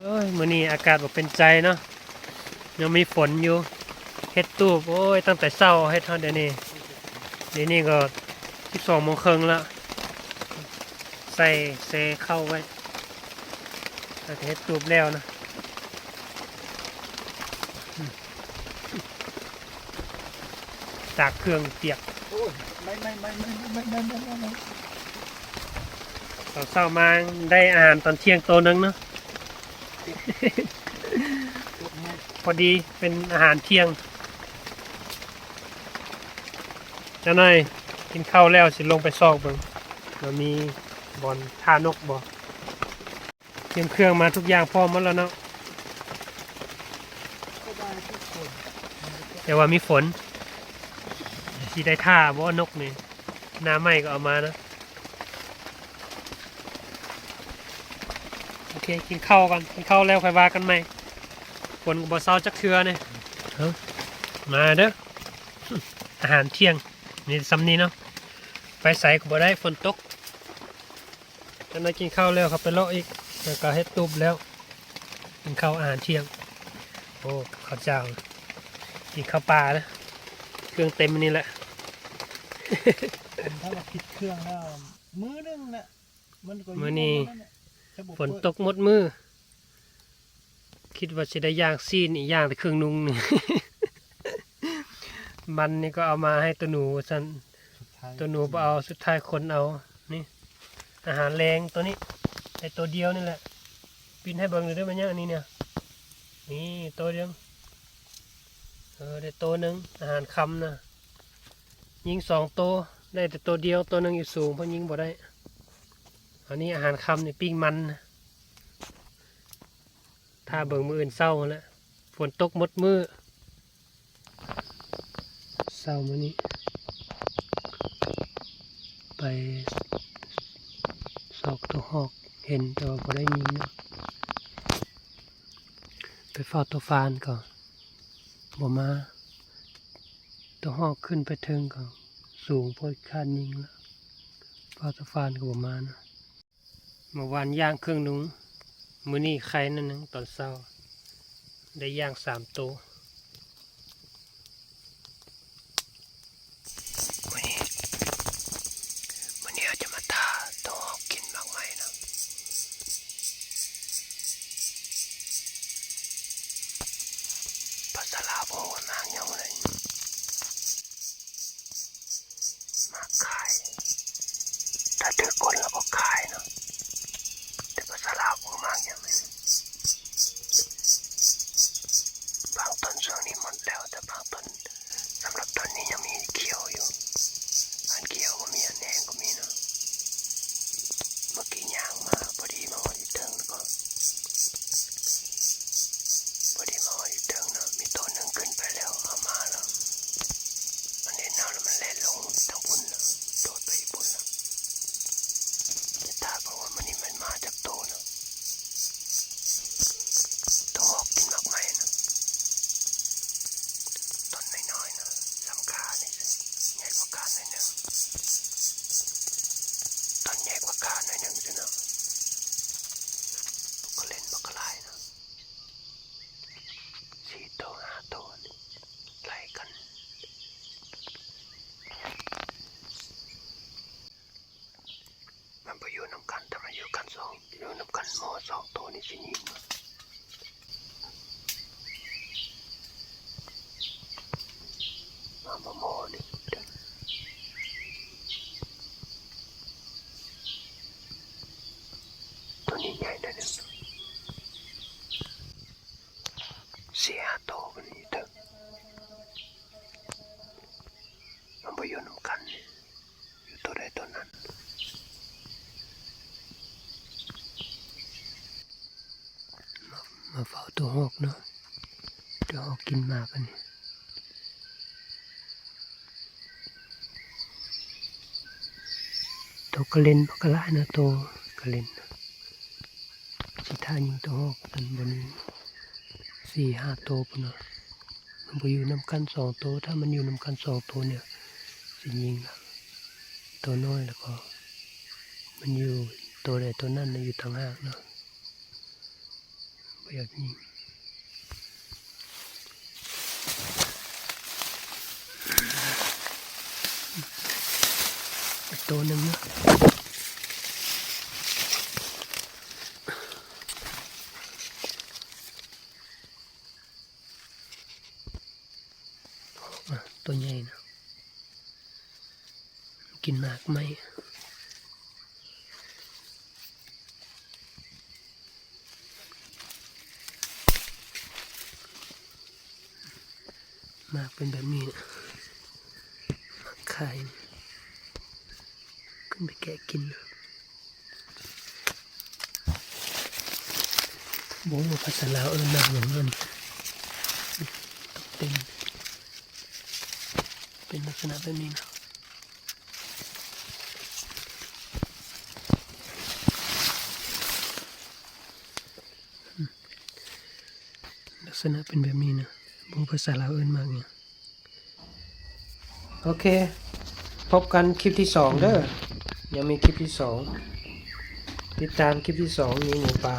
ໂອ້ຍ ມື້ນີ້ອາກາດບໍ່ເປັນໃຈເນາະ ຍັງມີຝົນຢູ່. ເຮັດຕູບ ໂອ້ຍ ຕັ້ງແຕ່ເຊົ້າເຮັດຮອດດຽວນີ້ ດຽວນີ້ກໍສິບສອງໂມງເຄິ່ງແລ້ວ. ໃສ່ເຊເຂົ້າໄວ້ ແລ້ວກໍເຮັດຕູບແລ້ວນະ. ຕາກເຄື່ອງປຽກ. ໂອ້ຍ ໄໝ້ໆໆໆໆໆໆ ຕອນເຊົ້າມາໄດ້ອາຫານຕອນທ່ຽງໂຕໜຶ່ງເນາະ ພໍດີເປັນອາຫານທ່ຽງ. ຈັກໜ່ອຍກິນເຂົ້າແລ້ວ ຊິລົງໄປຊອກເບິ່ງວ່າມີບ່ອນທ່ານົກບໍ່. ຕຽມເຄື່ອງມາທຸກຢ່າງພ້ອມໝົດແລ້ວເນາະ ແຕ່ວ່າມີຝົນ ຊິໄດ້ທ່າບໍ່ນົກນີ້? ໜ້າໄມ້ກໍເອົາມານະ. ໂອເຄ ກິນເຂົ້າກ່ອນ ກິນເຂົ້າແລ້ວຄ່ອຍວ່າກັນໃໝ່. ຝົນກໍບໍ່ເຊົາຈັກເທື່ອນີ້. ເອີ ມາເດີ ອາຫານທ່ຽງມີສ່ຳນີ້ເນາະ ໄປໃສກໍບໍ່ໄດ້ຝົນຕົກ. ຈັກໜ່ອຍກິນເຂົ້າແລ້ວ ເຂົ້າໄປເລາະອີກ ແລ້ວກໍເຮັດຕູບແລ້ວ ກິນເຂົ້າອາຫານທ່ຽງ. ໂອ້ ເຂົ້າເຈົ້າ ກິນເຂົ້າປ່າເດີ ເຄື່ອງເຕັມອັນນີ້ແຫຼະ. ຖ້າວ່າຜິດເຄື່ອງແລ້ວ ມື້ໜຶ່ງນະ ມັນກໍຢູ່ ມື້ນີ້ ນັ້ນແຫຼະ ຖ້າບໍ່ ຝົນຕົກໝົດມື້. ຄິດວ່າຊິໄດ້ຍ່າງຊີ້ນ ອີກຢ່າງແຕ່ເຄື່ອງນຸ່ງນີ້. ມັນນີ້ກໍເອົາມາໃຫ້ໂຕໜູວ່າຊັ້ນ ສຸດທ້າຍ ໂຕໜູບໍ່ເອົາ ສຸດທ້າຍຄົນເອົາ. ນີ້ ອາຫານແລງໂຕນີ້ ໄດ້ໂຕດຽວນີ້ແຫຼະ. ປິ່ນໃຫ້ເບິ່ງເດີ ແມ່ນຫຍັງອັນນີ້ເນຍ? ນີ້ໂຕດຽວ ເອີ ໄດ້ໂຕໜຶ່ງ. ອາຫານຄ່ຳນະ ຍິງສອງໂຕ ໄດ້ແຕ່ໂຕດຽວ ໂຕໜຶ່ງຢູ່ສູງ ເພິ່ນຍິງບໍ່ໄດ້. ອັນນີ້ອາຫານຄ່ຳນີ້ ປີ້ງມັນນະ. ຖ້າເບິ່ງມື້ອື່ນເຊົ້າຫັ້ນແຫຼະ ຝົນຕົກໝົດມື້. ເຊົ້າມື້ນີ້ໄປຊອກໂຕຮອກ ເຫັນແຕ່ວ່າບໍ່ໄດ້ຍິງເນາະ. ໄປເຝົ້າໂຕຟານກໍບໍ່ມາ ໂຕຮອກຂຶ້ນໄປເທິງກໍສູງໂພດ ຄາດຍິງລະ ເຝົ້າໂຕຟານກໍບໍ່ມານະ. ເມື່ອວານຍ່າງເຄື່ອງນຸ່ງ ມື້ນີ້ໄຄໜ້ອຍໜຶ່ງ ຕອນເຊົ້າໄດ້ຍ່າງສາມໂຕ. ມື້ນີ້ ມື້ນີ້ເຮົາຈະມາຖ້າໂຕຮອກກິນໝາກໄມ້ເນາະ. ພາສາລາວເອີ້ນວ່າໝາກຫຍັງເລີຍ? ໝາກຄາຍ ຖ້າຖືກຄົນລາວກໍຄາຍເນາະ ແຕ່ພາສາລາວເອີ້ນໝາກຫຍັງແມ່ນ? ບາງຕົ້ນຊ່ວງນີ້ໝົດແລ້ວ ແຕ່ບາງຕົ້ນ ສຳລັບຕົ້ນນີ້ຍັງມີຂຽວຢູ່ ອັນຂຽວກໍມີ ອັນແດງກໍມີເນາະ. ເມື່ອກີ້ຍ່າງມາ ພໍດີມາຮອດຢູ່ເທິງ ພໍດີມາຮອດຢູ່ເທິງເນາະ ມີໂຕໜຶ່ງຂຶ້ນໄປແລ້ວ ເອົາມາແລ້ວ ມັນເຫັນເຮົາແລ້ວ ມັນແລ່ນລົງທາງພຸ້ນເນາະ ໂດດໄປຢູ່ພຸ້ນເນາະ. ແຕ່ຖ້າເບິ່ງວ່າມື້ນີ້ມັນມາຈັກໂຕເນາະ ໂຕຮອກກິນໝາກໄມ້ນະ ຕົ້ນນ້ອຍໆນະ ສ່ຳຂານີ້ ໃຫຍ່ກວ່າຂາໜ້ອຍໜຶ່ງ ຕົ້ນໃຫຍ່ກວ່າຂາໜ້ອຍໜຶ່ງຊີ້ນະ. ຕົກກະເລັນບັກກະຫຼາຍນະ ສີ່ໂຕຫ້າໂຕນີ້ໄລ່ກັນ. ມັນບໍ່ຢູ່ນຳກັນ ຖ້າມັນຢູ່ກັນສອງ ຢູ່ນຳກັນໝໍສອງໂຕນີ້ຊິຍິງມາ ມາໝໍນີ້ ໂຕນີ້ໃຫຍ່ໜ້ອຍໜຶ່ງ ສີ່ຫ້າໂຕມັນຢູ່ເທິງ ມັນບໍ່ຢູ່ນຳກັນ ຢູ່ໂຕໃດໂຕນັ້ນ. ມາ ມາເຝົ້າໂຕຮອກເນາະ ໂຕຮອກກິນໝາກອັນນີ້. ໂຕກະເລັນບັກກະຫຼາຍນະ ໂຕກະເລັນ ຊິຖ້າຍິງໂຕຮອກອັນບໍ່ນີ້ ສີ່ຫ້າໂຕພຸ້ນນະ. ມັນບໍ່ຢູ່ນຳກັນສອງໂຕ ຖ້າມັນຢູ່ນຳກັນສອງໂຕນີ້ ຊິຍິງລະ ໂຕນ້ອຍລະກໍ ມັນຢູ່ໂຕໃດໂຕນັ້ນນະ ຢູ່ຕ່າງຫາກເນາະ. ກໍຢາກຍິງ ໄປໂຕໜຶ່ງເນາະ. ອາ ຕົວໃຫຍ່ນະ ກິນໝາກໄມ້ ໝາກເປັນແບບນີ້ນະ ໝາກຂາຍ ຂຶ້ນໄປແກະກິນ. ບໍ່ຮູ້ວ່າພາສາລາວເອີ້ນໝາກຫຍັງເນາະ ນີ້ ເຕັມ ເປັນລັກສະນະແບບນີ້ນະ ລັກສະນະເປັນແບບນີ້ນະ ບໍ່ຮູ້ພາສາລາວເອີ້ນໝາກຫຍັງ. ໂອເຄ ພົບກັນຄລິບທີສອງເດີ ຍັງມີຄລິບທີສອງ ຕິດຕາມຄລິບທີສອງ ມີໝູປ່າ.